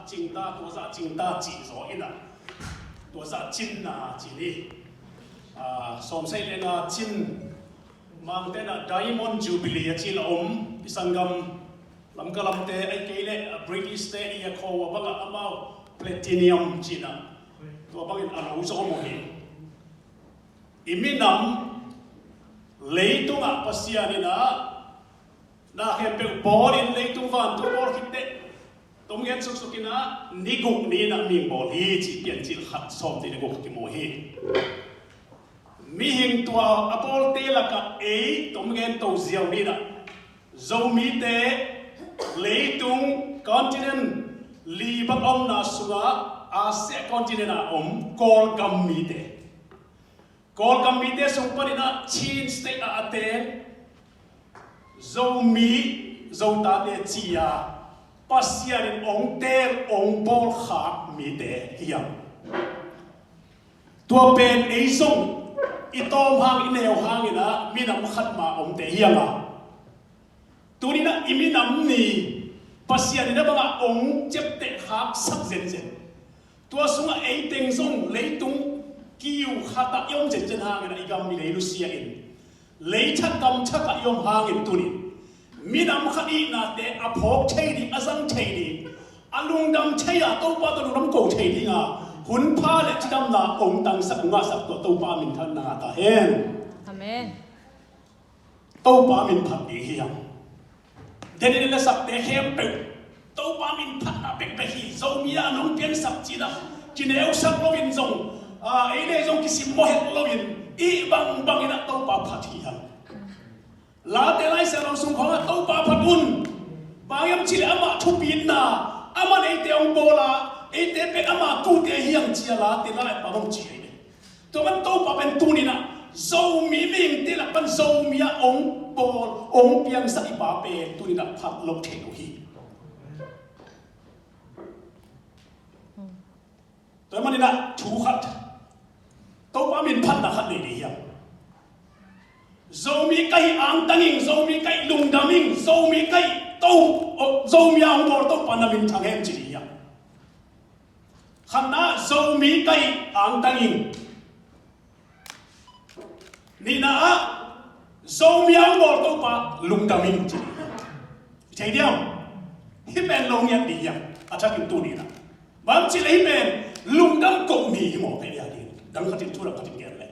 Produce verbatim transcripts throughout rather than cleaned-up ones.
Cingta, tua zah cingta cih zaw in ah, tua zah cinna ci ni. Ah, sawmsagih le nga cin, Mangte in ah Diamond Jubilee a ci la om, i sanggam Lamka lamte, ahih kei leh, ah, British te i a khaw a bangah amau Platinum ci in ah, tua bangin a lo zaw om uh hi. I minam leitungah Pasian in ah na khempeuh bawlin leitung vantung bawl khit teh, tom gen suksuk in ah ni guk ni in ah mihing bawl hi cih Piancil khat sawmnih le guk kimu hi. Mihing tua a bawlte lakah ei tom gen to ziau ni in ah, Zomite leitung continent li bang omna sungah Asia continent ah om Kawlgam mite. Kawlgam mite sung panin ah Chin State ah a teng Zomi, Zotate ci-a Pasian in ong teel ong bawlkhak mite hi hang. Tua pen ei zong i tawm hang i neu hangin ah minam khat mah omte hi hang a, tuni in ah i minam ni Pasian in a bangah ong ciapteh khaksak zenzen. Tua sungah ei teng zong leitung kiu khatah i om zenzen hangin ah i gam i lei nusia in, lei thak gam thakah i om hangin tunin minam khat ihnate a phawk thei ding, a zang thei ding, a lungdam thei a, Topa tawh lungdam ko thei dinga hun pha le cidamna ong tangsak, ong ngahsak, tua Topa minthanna ngah ta hen. Amen. Topa min phat ding hi hang. Denin le sakte khempeuh Topa min phatna bekbek hi. Zomi a nong piansak cih ah kineusak loin zong, a, ei le zong kisimmawh het loin i bangbang in ah Topa phat hi hang. Late Lai Siangtho sung khawngah Topa phat un. Bang hiam cih leh amah thupitna, amah in eite hong bawl a, eite pen ama tuute hi hang ci-a Late Laipa hong ci hi. Tua man Topa pen tuni in ah Zomi mihingte lak pan Zomi a ong bawl, ong piangsak i Pa pen tuni in ah phat lo thei lo hi. Tua man in ah thu khat, Topa min phatna khat nei ding hiam? Zomi ka hi angtang ing, Zomi ka hi lungdam ing, Zomi ka hi To, o, Zomi a ong bawl Topa na min thang hen ci ding hiam? Khatna, Zomi ka hi angtang ing. Nihna ah, Zomi a ong bawl Topa lungdam ing ci. Thei diam? Hih pen lo ngiat ding hiam? A thakin tuni in ah, bang ci leh hih pen lungdam ko mi hi maw, kei dia ding. Dang khatin thu dang khatin gen leh.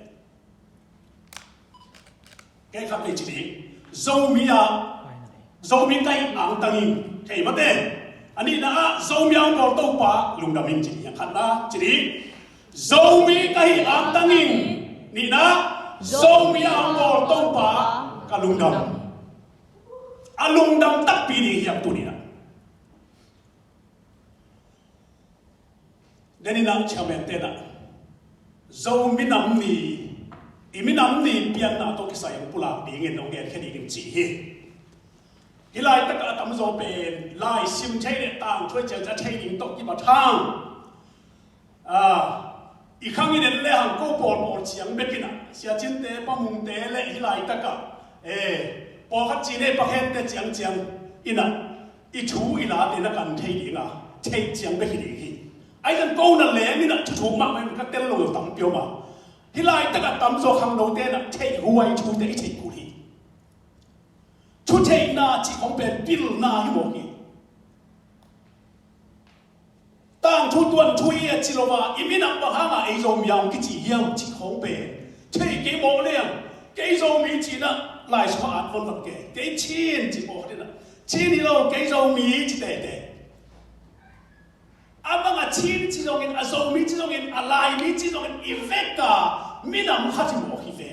Kei khat nei ci ding. Zomi a, Zomi ka hi angtang ing. Kei mate. A nihna ah, Zomi a ong bawl Topa lungdam ing ci ding. Khatna ci ding. Zomi ka hi angtang ing. Nihna, Zomi a ong bawl Topa ka lungdam. A lungdam takpi ding hiam tuni in ah? Denin ah chairman te in ah Zo minam ni, i minam ni pianna tawh kisai hong pulak dingin hong genkhia dingin ci hi. Hih laitak a tamzaw pen lai sim thei le tangthu a ciang a thei ding tawh kibat hang. Ah, i khang i den le hang ko pawlpawl ciang bekin ah, Sia Cin te, Pa Mung te le hih laitak ah, eh, pawlkhat ci ne, pakhet te ciangciang in ah i thu i late na kan thei ding a, theih ciang bek hi ding hi. Ahi zongin ko na lem in ah thuthuk mahmah in ka tel lo tampi om a. Hih laitak a tamzaw khangnote in ah theih huai thute i theih kul hi. Thutheihna cih khong pen pilna hi mawk hi. Tangthu tuanthu hi a ci lo a, i minam bang hangah ei Zomi a hong kici hiam cih khong pen thei kei mawk leng, kei Zomi ci-in ah lai sungah at von vat kei, kei Chin ci mawk ding ah, Chin hi lo, kei Zomi ci teitei. A bang a Chin ci zongin, a Zomi ci zongin, a Laimi ci zongin, i vek a minam khat hi mawk hi ve.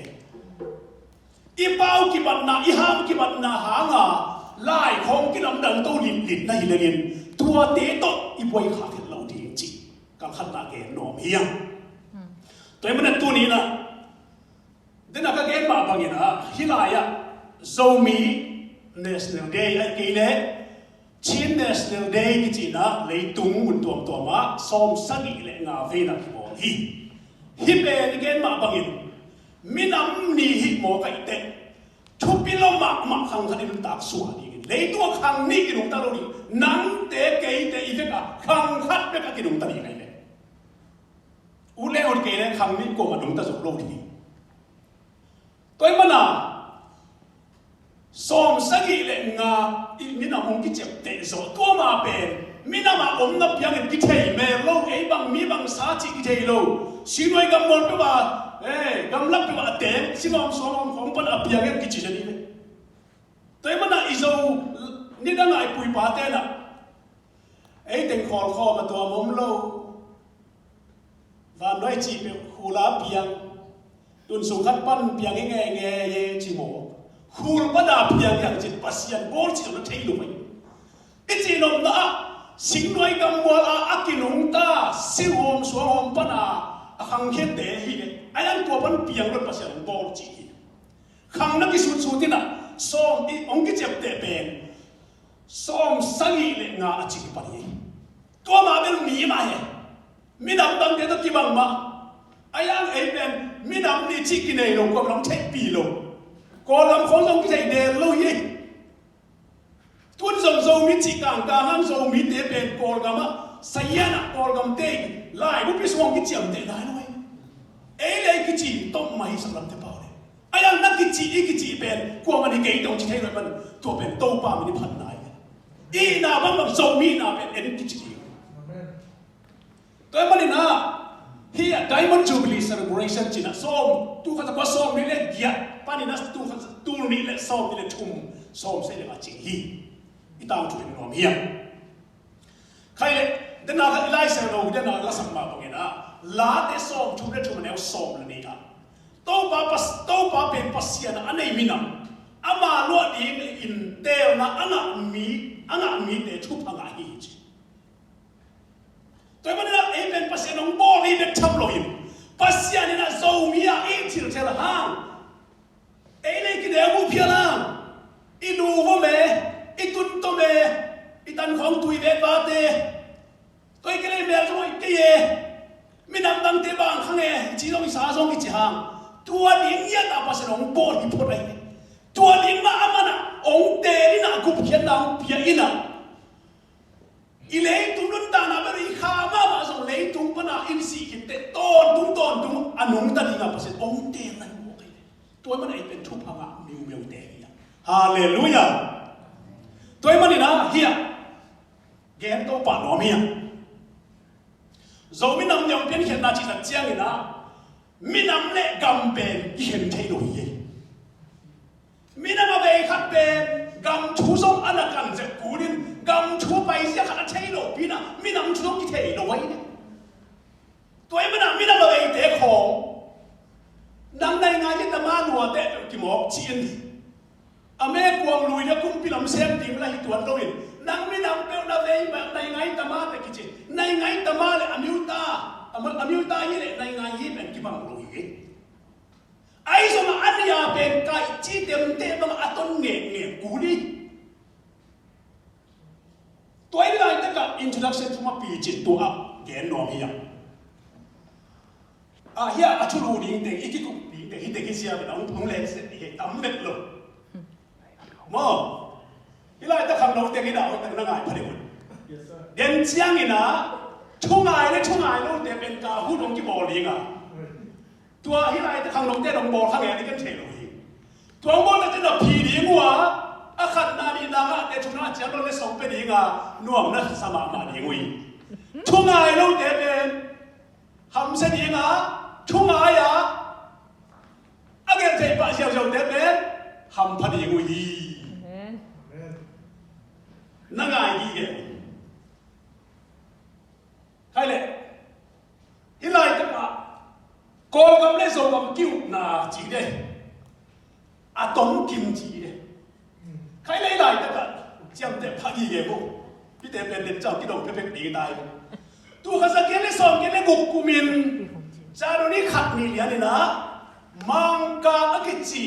I pau kibatna, i ham kibatna hanga lai khawng kilamdang to litlit na hi lengin, tuate tawh i buai kha khet lo ding cih ka khatna gen nuam hi hang. Tua ahih manin tuni-in ah, den a ka gen mah bangin ah, hih lai-ah Zomi National Day ahih kei leh Chin National Day kici-in ah leitung mun tuamtuam ah sawm sagih le nga vei-in ah kibawl hi. Hih pen i gen mah bangin minam ni hih mawk ahih teh thupi lo mahmah khang khat i nuntak suak dingin Leitung ah khang nih kinungta lo ding. Nangte keite i vek a khang khat bek a kinungta ding ahi ve. U le ut kei le khang nih kuamah nungta zo lo ding. Tua ahih manin sawm sagih le nga i minam hong kiciapteh zawh, tua mah pen minam a omna piangin kithei mel lo, ei bang mi bang sa cih kithei lo. Sihnuai gammual peuh ah, eh, gamlak peuh ah a teng, sihnuam suang hong pan a piangin kici ding hi ve. Tua ahih manin i Zo nidang a i pu i pate in ah ei teng khawl khawm a tuam om lo. Vanduai cih peuh khul a piang, tun sung khat pan piang hi ngeingei e ci maw. Khul pan a piang hi hang cin Pasian bawl cih zong na thei lo hi. I cih nopna ah sihnuai gammual ah a kinungta, sihnuam suang hong pan a a khangkhiate hi ve. A yang tua pan piang lo Pasian hong bawl cih hi. Khang na kisutsut in ah sawm i hong kiciapteh pen sawm sagih le nga a cih pan hi. Tua mah bel mi mah hi. Minam dangte tawh kibang mah. A yang ei pen minam ni cih kinei lo, Kawlgam theihpih lo. Kawlgam khawng zong kithei del lo hi. Tun zong Zomi cih kangkang hang Zomite pen Kawlgam ah, sayan ah Kawlgamte laibu pi sung hong kiciamteh lai lo hi. Ei le ei kici tawh mah hi, sanglamte pau le. A yang na kici i kici pen kuamah ni kei tawh ci thei lo hi pan, tua pen Topa min i phatna hi. I na bangbang Zomi na pen en kici hi. Tua ahih manin ah hih a Diamond Jubilee Celebration cih in ah sawm, tul khat za kua sawm nih le giat panin ah tul khat za, tul nih le sawm nih le thum, sawm sagih le nga cih hi. I tangthu en nuam hi hang. Khai le, den a khat i Lai Siangtho den a la sak mah bangin ah Late sawm thum le thum a neu sawm le nih ah Topa Pas-, Topa pen Pasian a nei minam, ama luah dingin teelna a ngah mi, a ngah mite thupha ngah hi ci. Tua ahih manin ah ei pen Pasian hong bawl hi bek tham loin, Pasian in ah Zomi ah i thilthel hang, ei le ei kineu uh phial hang, i nu vom e, i tun tom e, i tan khawng tui ve pate, tua i kei le mel zong i kei e, minam dangte bang khang e, ci zong i sa zong i ci hang, tua ding ngiat ah Pasian hong bawl hi phot ahi. Tua ding mah a man ah hong teel in ah, gupkhiatna hong pia in ah, i leitung nuntakna bel i kha mahmah zong leitung pan a in sih khit teh tawntung tawntung a nungta ding a Pasian hong teel na hi mawk hi. Tua ahih manin ei pen thupha ngah miumiute hi a. Halleluiah. Tua ahih manin ah hih a gen to pah nuam hi a. Zomi nam niang piankhiatna cih tak ciangin ah minam le gam pen kikhen thei lo hi. Minam a vei khat pen gam thu zong a na kan zek kul in, gam thu a paizia khat a thei lopi in ah minam thu zong kithei lo ahi. Tua ahih manin ah minam a veite khawng, nang nai ngai hi ta ma, nuate peuh kimawk ci-in, a mekuang lui le kumpi lam sem ding la hi tuan loin, nang minam peuh na vei mah nai ngai ta ma teh kici, nai ngai ta ma le a miuta, a miuta hi le nai ngai hi pen kibang lo hi. Ahi zongin a nih a pen kaih ci temte bang a ton ngekngek kul hi. Tua hi laitakah introduction thum a picin tua a gen nuam hi a. Ah, hih a thulu ding teng, i kikup ding teng, hih teng hi sia pen a hong, hong leh sia hi, tam vet lo. Maw? Hih laitak khangno teng in a hoih tak na ngai pha ding un. Den ciangin a, thungai le thungai lote pen Kahoot hong kibawl ding a. Tua hih laitak khangnote dong bawl kha ngen i kan thei lo hi. Tua hong bawl tak ciang a phi ding uh a, a khatna nihna ngahte thumna a ciang lo le song pia ding a, nuamna sa mahmah ding uh hi. Thungai lote pen hamsia ding a, thungai a, a gelh thei pah ziauziaute pen hampha ding uh hi. Amen. Na ngai gige. Khai le, hih laitakah Kawlgam le Zogam ki-ukna ci de, a tomkim ci de. Khai le hih laitakah ciamteh pha gige ko. Hihte pen den cau kidong pekpek ding ta hi. Tul khat za giat le sawm giat le guk kumin January khat ni lianin ah Mangkang a kici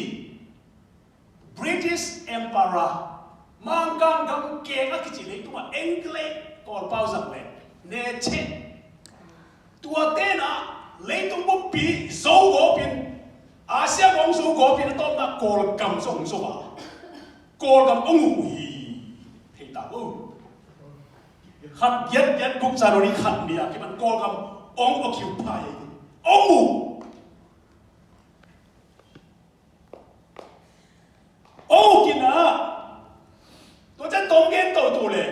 British Emperor, Mangkang gam keng a kici leitungah enclave Kawlpau zang le ne chet. Tua tenah leitung buppi zo gawpin, Asia gawng zo gawpin a tawpna Kawlgam zong zo a, Kawlgam a nguh uh hi. Khat giat giat guk January khat ni a kipan Kawlgam ong occupy, ong uk. Ong uk in a, tua ciang tawm gen toto le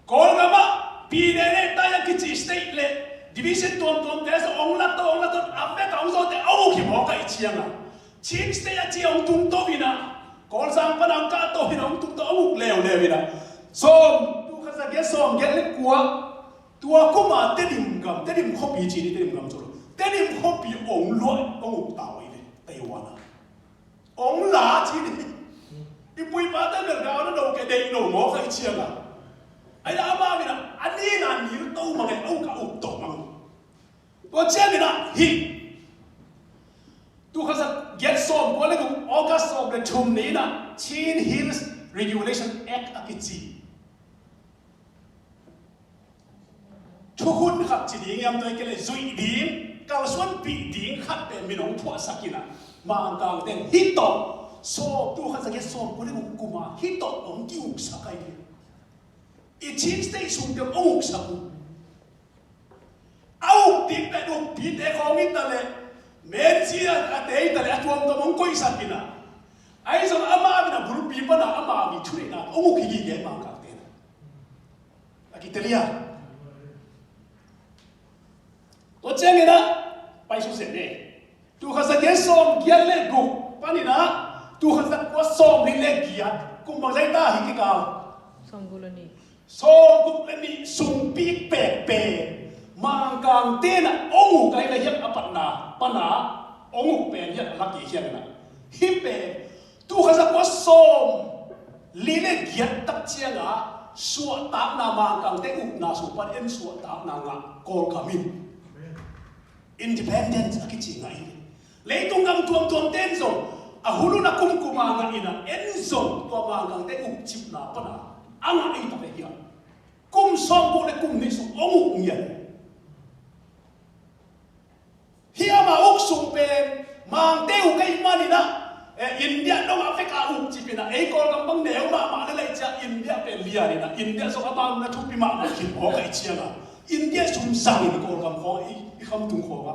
Kawlgam ah P N A le tai a kici state le division tuamtuam te sa ong lat to, ong lat to, a pek a ong zawte ong uk hi mawk a i ciang a, Chin State a ci ong tung to in a, Kawlzang pan a ong kah to in a ong tung to, ong uk leuleu in a. Sawm, tul khat za giat sawm giat le kua, tua kum a Tedim gam, Tedim khuapi ci ni, Tedim gam cu lo, Tedim khuapi ong luah, ong uk ta uh hi ve, Taiwan a. Ong la ci ni. I pu i pate bel gau na do ke deih lo mawk a i ciang a. Ai la amah in a, a ni na ni to mang e, ong ka uk to mang. Tua ciang in a hih tul khat za giat sawm kua le guk August sawm le thum ni in a Chin Hills Regulation Act a kici thukhun khat ci ding hiam, tua hi kei le zuih ding, kalsuanpih ding khat pen min ong phuahsak in a, Mangkangte in hih tawh, sawm, tul khat za giat sawm kua le guk kum a hih tawh ong ki-uksak ahi hi. I Chin State sungte ong uksak uh. A uk ding pen ukpite khawng hi ta leh, menci a, a te hi ta leh, a tuamtuam ong koihsak in a. Ahi zong amah in a bulpi pan a amah mi thuneihna ong uk hi gige Mangkangte in a. A kitelia. Tua ciangin a, pai suk zen e. Tul khat za giat sawm giat le guk panin a, tul khat za kua sawm nih le giat, kum bang zai ta hi kikal? Sawm guk le nih. Sawm guk le nih sung peak pek pen Mangkangte in a ong uk ahi ve, hiang a patna pan a ong uk pen hiang a lak i hiang in a. Hih pen tul khat za kua sawm li le giat tak ciang a suahtakna, Mangkangte ukna sung pan en suahtakna ngah Kawlgam in independence a kici ngah hi. Leitung gam tuamtuamte in zong a hun hun a kumkum a ngah in a, en zong tua Mangkangte ukcipna pan a a ngah hi ta ve hiam? Kum sawm guk le kum nih sung ong uk ngiat. Hih ama uk sung pen Mangte uk ahih manin a, eh, India dong a vek a ukcip in a, ei Kawlgam bang neu mahmah le lai ciah India pen lian in a, India zong a bang na thupi mahmah khin awk a i ciang a, India sum zang in Kawlgam khawng i, i khamtung khawng a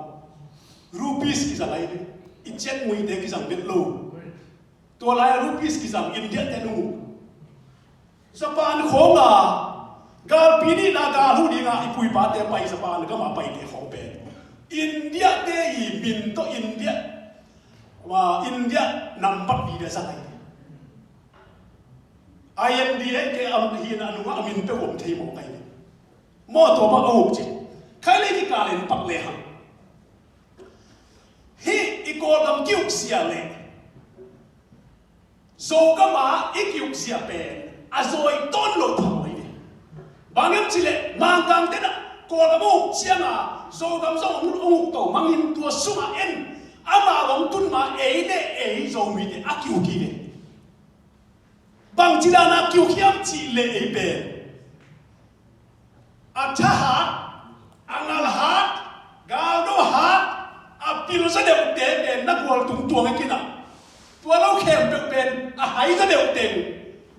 rupees kizang ahi ve. I ciat nguite kizang vet lo. Tua lai a rupees kizang India te nung uh. Japan khawng a galpi nihna gal hu ding a i pu i pate pai, Japan gam a paite khawng pen India te i min tawh India, wa, India nambat li dia zang ahi. I N D A ke am hi na nung a min pe om thei mawk ahi. Maw, tua bang a uk ci. Khai le kikal in pak le hang. Hih i Kawlgam ki-ukzia le Zogam a i ki-ukzia pen a zawi tawn lo phamawh hi ve. Bang hiam cih leh Mangkangte in a Kawlgam a uk ciang a Zogam zong hong uk to mang in, tua sungah en, amau hong tun ma ei le ei Zomite a ki-uk hi ve. Bangci dan a ki-uk hiam cih leh ei pen a thahat, a ngalhat, galdo hat, a pil za deuhte pen na gualtung tuang e kinah. Tua lo khempeuh pen a hai za deuh teng,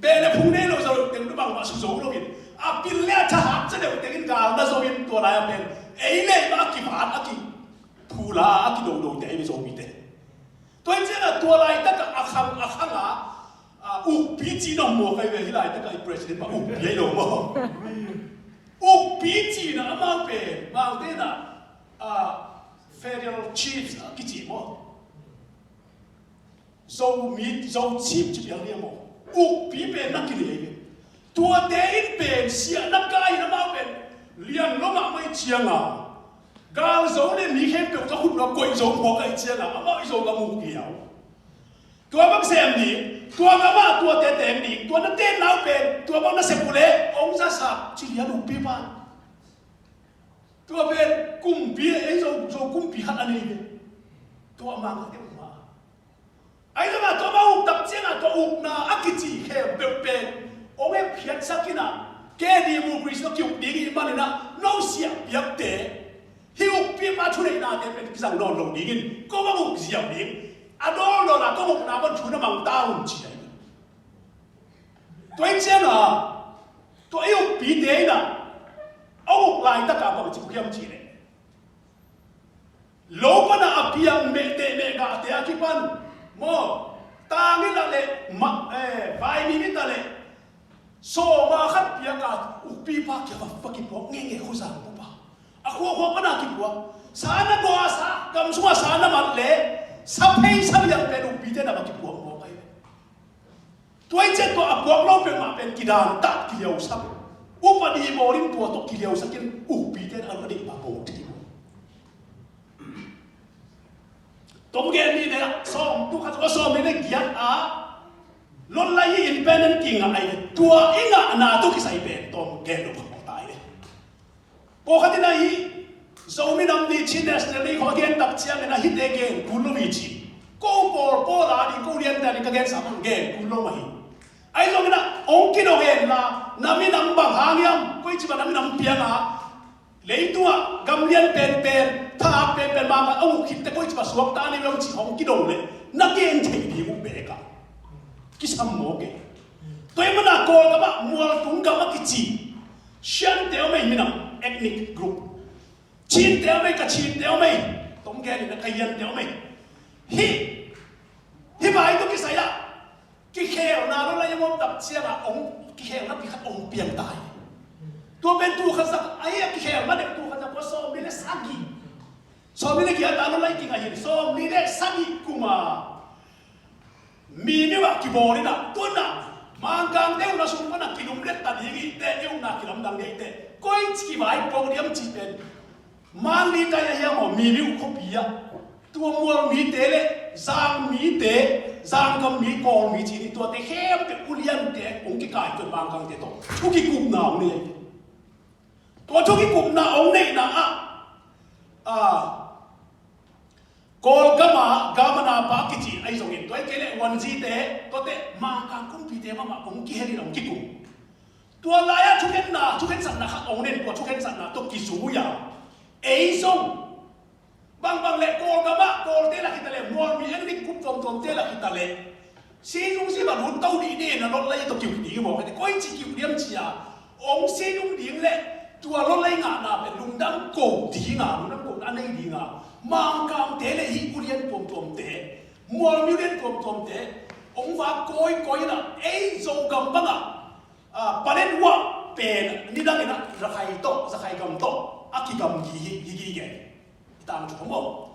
beh le phung nei lo za deuh teng, bangmah su zo lo in, a pil le a thahat za deuh teng in gal na zo in, tua lai a pen ei le ei mah a kivat, a kiphula, a kidodote ei Zomite. Tua hi ciangin tua laitak a khang, a khang a, a, ukpi cih na om mawk ahi ve, hih laitak a i president mah ukpi ahi lo maw? Ukpi cihna amau pen, Mangte in a, a, federal chiefs a kici maw? Zomi, Zo chief ci piang liang maw? Ukpi pen na kili ahi ve. Tuate in pen siahna kai in amau pen lian lo mahmah ahih ciangin, gal zo le mi khempeuh ka khut lo koih zo phawk ahih ciangin amau i Zogam uk hi uh. Tua bang sem ding, tua gam ah tuate teng ding, tua na tenna uh pen tua bang na sep uh leh hong zasak ci lian ukpi pan. Tua pen kumpi, ei Zo, Zo kumpi khat a nei ve. Tua mah ka teh uh mah. Ahi zongin tua bang uk tak ciangin tua ukna a kici khempeuh pen hong hepkhiatsak in a, kei democracy tawh ki-uk ding ahih manin a, no siah piakte hih ukpi pa thuneihnate pen kizang nawn lo dingin ko bang uk ziau ding, a dawldawl a ko ukna bang thu na mang ta un ci ahi. Tua hi ciangin Tua i ukpite in ah a uk laitak ah bang ci uh hiam cih leh, lo pan a a piang mehteh mehgahte a kipan maw, tang i lah leh ma, eh, vaimim i ta leh sawma khat piak a ukpipa kiang va kipuak ngeingei, khuazang pupa. A khuakhua pan a kipuak. Sa na gua sa, gam sungah sa na mat leh sa phei sa liang pen ukpite na va kipuak mawk ahi ve. Tua i ciang tua a puak lo peuhmah pen kidan tak, kiliausak. Upadi bawl in tua tawh kiliausak in ukpite in a lo a deih pa bawl thei uh. Tom gen ni le sawm, tu khat, sawm ni le giat a Lawtlai i independent kingah ahi ve. Tua i ngahna tawh kisai pen tom gen lo pha ta ahi ve. Pawlkhat in ahi, Zomi Nam Ni ci, National Day khawng a gen tak ciangin a hihte gen kul lo hi ci. Ko pawl, pawl a ding, ko liante a ding ka gensa bang gen kul lo mah hi. Ahi zongin ah hong kidong hen la, na minam bang hang hiam, koici bang na minam piang a, leitungah gam lian penpen, tha penpen, Mangkang a uk khitte koici bang suakta nei hiam cih hong kidong leh na gen thei ding uh bek a kisam mawk e. Tua ahih manin ah Kawlgam ah Mualtung gam a kici Siante om ei, minam, ethnic group. Chinte om ei, Kachinte om ei, tom gen in ah Kayinte om ei. Hih, hih vai tawh kisai ah kikhelna Lawtlai a om tak ciangin ah hong kikhelna pi khat hong piang ta hi. Tua pen tul khat za, ahi a kikhel ma deuh tul khat za kua sawmli le sagih, sawmli le giat a Lawtlai kingah hi, sawmli le sagih kum a Mimiu ah kibawl in ah, tu-in ah Mangkangte ukna sung pan a kilumlet ta ding hi teh, i ukna kilamdang ding hi teh, koici kivaipuak diam cih pen Manli tai ahi a maw, Mimiu khuapi ah tua Mualmite le Zangmite, Zanggam mi, Kawl mi ci ni, tuate khempeuh uliante hong kikaituah Mangkangte tawh thu kikupna hong nei ahi. Tua thu kikupna hong neihna ah, ah, Kawlgam ah Gamana pa kici ahi zongin, tua hi kei leh Wanzite, tuate Mangkang kumpite mahmah hong kihel in hong kikum. Tua lai-ah thukhenna, thukhensatna khat hong nei, tua thukhensatna tawh kizui a, ei zong bangbang leh Kawlgam ah Kawlte lak hi ta leh, Mualmi ethnic group tuamtuamte lak hi ta leh, sizung zip ah lut to dih dih in a Lawtlai tawh ki-uk ding hi mawk hi teh, koici ki-uk diam ci a, hong sizung ding leh tua Lawtlai ngahna pen lungdam ko ding a, lungdam ko a nei ding a, Mangkangte le hih ulian tuamtuamte, Mualmi ulian tuamtuamte hong vak kawikawi in ah, ei Zogam bang ah, ah, Paletwa pen nidang in ah Rakhine tawh, Rakhine gam tawh a kigamgi hi, hi gige. I tangthu maw?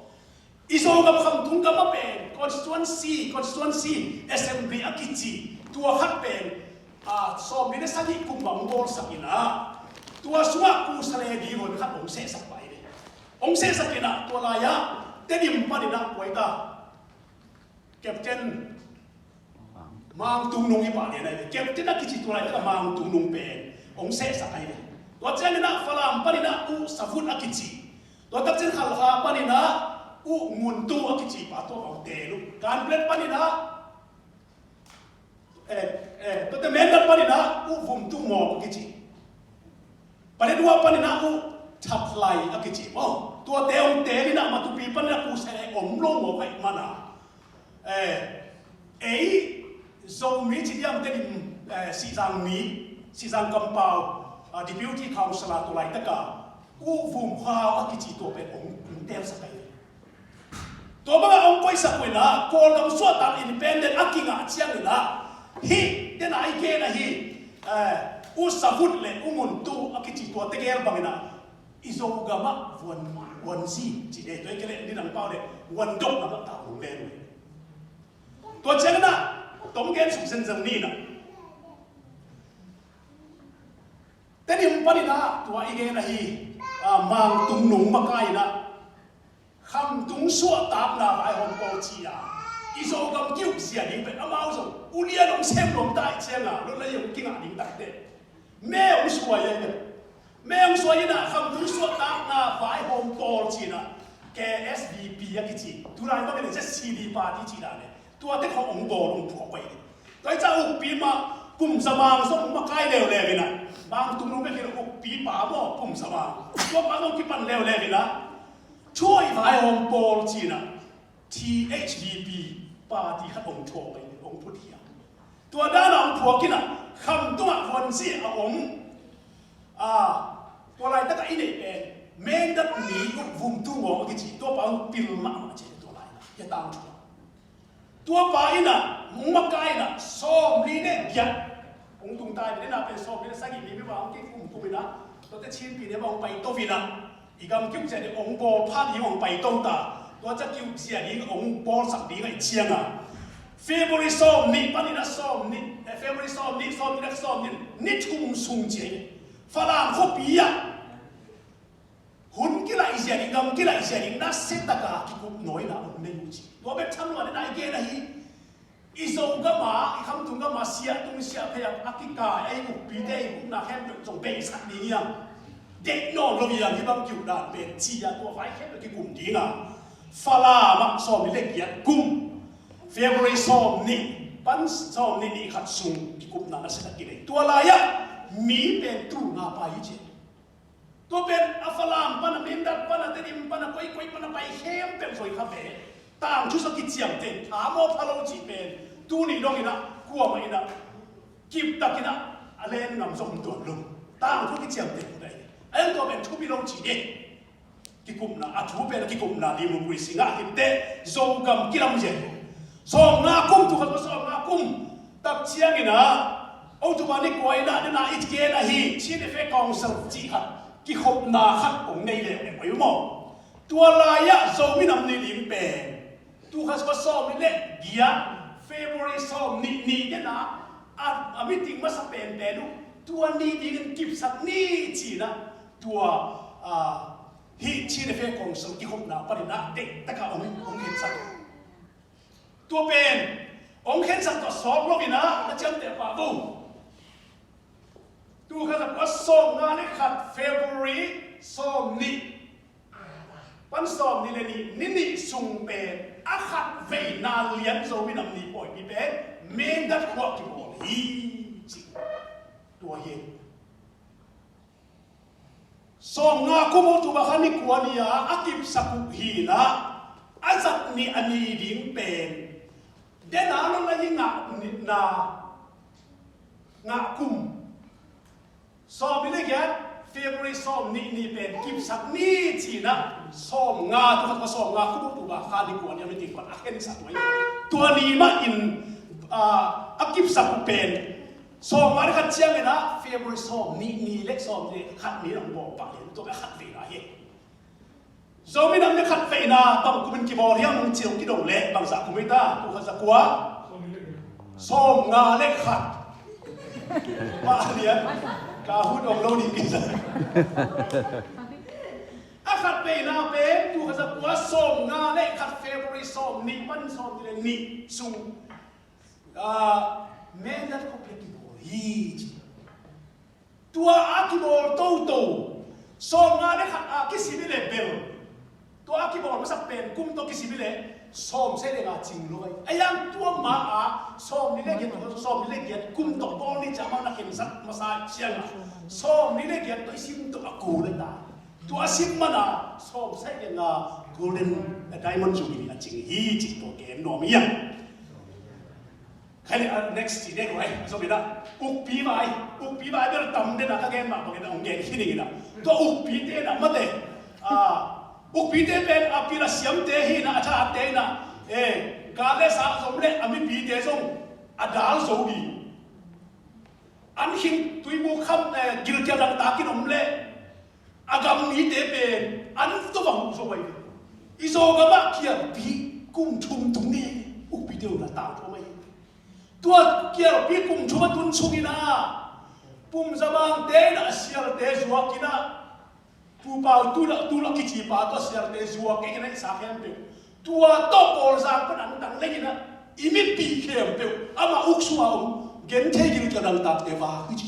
I Zogam khamtung gam ah pen constituency, constituency assembly a kici tua khat pen, ah, sawmli le sagih kum bang hong bawlsak in ah, tua sungah kusa le ding hon khat hong sehsak pah hi. Hong sehsak in ah, tua lai-ah Tedim pan in ah kua hi ta, Captain Mang Tung Nung i pah lian ahi ve. Captain a kici tua laitak a Mang Tung Nung pen hong sehsak ahi ve. Tua ciangin ah Falam panin ah U Savut a kici, tua tak ciang Khalkha panin ah U Ngun Tu a kici pa tua bang tel uh. Kanpetlet panin ah, eh, eh, tuate Mindat panin ah U Vum Tu Mawk a kici. Paletwa panin ah U That Lai a kici maw, tuate hong tel in ah Matupi panin ah kusa le om lo mawk ahih manin ah, eh, ei Zomi ci diam, Tedim, eh, Sihzang mi, Sihzang kampau, ah, Deputy Councillor tua laitak a U Vum Hau a kici tua pen hong, hong telsak ahi. Tua bangah hong koihsak uh in ah, Kawlgam suahtak independent a kingah ciangin ah, hih tena i gen ahi, eh, U Savut le U Ngun Tu a kici tua tegel bangin ah, i Zogam ah vuan, vuanzi ci dei, tua i kei leh nidang pau le vuandok lam ah tau hong len uh. Tua ciangin ah tom gen suk zenzen ni in ah, Tedim panin ah tua i gen ahi, ah, Mang Tung Nung makai in ah, khamtung suahtakna vaihawm pawl ci a, i Zogam ki-ukzia ding pen amau zong ulian hong sem nuam ta ahih ciangin ah, Lawtlai hong kingah ding takteh me hong suai ahi ve. Me hong suai in ah khamtung suahtakna vaihawm pawl ci in ah, K S V P a kici, tulai bangin Z C D party ci dan le, tuate khawng hong bawl hong phuak pah hi. Tua hi ciang ukpi mah Pum Za Mang zong makai leuleu in ah, Mang Tung Nung bek hi lo, ukpipa maw, Pum Za Mang, tua pa zong kipan leuleu in ah, thuhoih vaihawm pawl ci in ah, T H V P party khat hong thuak ahi, hong phut hi a. Tua dan a hong phuak in ah, khamtung ah vuanzi a om A, tua laitak a i neih pen Mindat mi uh Vung Tu Ngawng a kici, tua pa hong pil mahmah ci, tua lai-in ah hia tangthu. Tua pa in ah hong makai in ah sawmli le giat hong tung ta hi. Tua pen sawmli le sagih mi, mi pa hong kikum kum in ah, tuate Chin Pyine mah hong pai to in ah, i gam kium ciang in hong bawl pha ding hong pai to ta. Tua ciang kium ciang in hong bawlsak ding ahih ciang a, February sawmnih panin ah sawmnih, eh, February sawmnih, sawmnih le sawmnih, ni thum sung ciang Falam khuapi ah hun kilaih zia ding, gam kilaih zia ding nasia taka kikup nawn in ah hong nei uh ci. Tua bek tham lo in ah i gen ahi. I Zogam a, i Khamtung gam a siah tung siah phei a, a kikai a i ukpite i ukna khempeuh zong beisak ding hi hang. Deih nawn lo hi hang, hih bang kiuk dan pen ci a, tua vai khempeuh kikum ding a. Falam ah sawmli le giat kum, February sawmnih pan sawmnih ni khat sung kikupna nasia tak kinei. Tua lai-ah mi pen tul nga pai hi ci. Tua pen a Falam pan a, Mindat pan a, Tedim pan a, koikoi pan a pai khempeuh zong hi kha ve. Tangthu sung kiciamteh, tha maw pha lo cih pen tuni dong in ah kuamah in ah kiptak in ah a len ngam zong tuan lo. Tangthu kiciamteh ko dai. A yang tua pen thupi lo cih ding. Kikupna, a thu pen a kikupna democracy ngah hi teh, Zogam kilam zen. Sawmnga kum, tu khat sawmnga kum tak ciangin ah, October ni kua in ah, den a i gen ahi, Chin Affairs Council cih khat, kikhopna khat hong nei leh leh mai maw. Tua lai-ah Zomi Nam Ni ding pen, tu khat sawmli le giat, February sawmnih ni den a, a, a meeting masa penpen uh, tua ni dingin kipsak ni ci-in ah, tua, a, hih Chin Affairs Council kikhopna panin ah deih taka hong, hong khensak. Tua pen hong khensak tua sawk lo in ah, na ciamteh pah vo. Tu khat za kua sawmnga le khat February sawmnih pan sawmnih le nih, ni nih sung pen a khat veina lian Zomi Nam Ni pawi mi pen Mindat khua kibawl hi ci. Tua hi. Sawmnga kum, October kha ni kua ni-a a kipsak uh hi in ah, a zat ni a ni ding pen, den a lo la hi ngah ni na, ngah kum. Sawmli le giat, February sawmnih ni pen kipsak ni ci-in ah, sawmnga, tu khat sawmnga kum, October kha ni kua ni-a meeting pan a khensat uh hi. Tua ni mah in, a, a kipsak uh pen sawmnga le khat ciangin ah, February sawmnih ni le sawmnih le khat ni-in hong bawl pah hi, tua pen a khat veina hi. Zomi Nam Ni khat veina bang kumin kibawl hiam, hong ci hong kidong leh bangzah kum hi ta, tu khat za kua? Sawmnga le khat. Pah lian. Ka hun om lo ding kisa. A khat veina pen, tu khat za kua, sawmnga le khat February sawmnih pan sawmnih le nih sung. Ah, Mindat khuapi ah kibawl hi ci. Tua a kibawl toto, sawmnga le khat a kisim hi leh bel, tua a kibawl masak pen kum tawh kisim hi leh sawmsagih le nga cing lo ai. A yang tua ma a sawmli le giat, sawmli le giat kum tawh bawl ni ci a, amau na khensat masa ciang a, sawmli le giat tawh i sim tawh a kul a ta. Tua a sim man a sawmsagih le nga golden, eh, diamond jubilee a cing hi ci, tua gen nuam hi hang. Khai le, ah, next ci dek vai, a zom ina. Ukpi vai, ukpi vai bel tam den a ka gen mah bangin a hong gen khin ing ina. Tua ukpite ina mate. Ah, ukpite pen a pil a siamte hi ina, a thate ina. Eh, gal le sa zom le a mipite zong a dal zo ding. An khin tuibu kham, eh, gilkial dangtak in om le a gam mite pen an tua bang uh zo mai. I Zogam ah kialpi kum thum tung ni ukpite uh na tangthu mai. Tua kialpi kum thum a tun sung ina Pum Za Mangte ina a sialte zuak ina, Pu Pau Tul a, Tul a kici pa tua sialte zuak kei ina i sa khempeuh. Tua tawh Kawlzang pan an tang leng ina i mipi khempeuh ama uk sung a om genthei gilkial dangtakte va hi ci.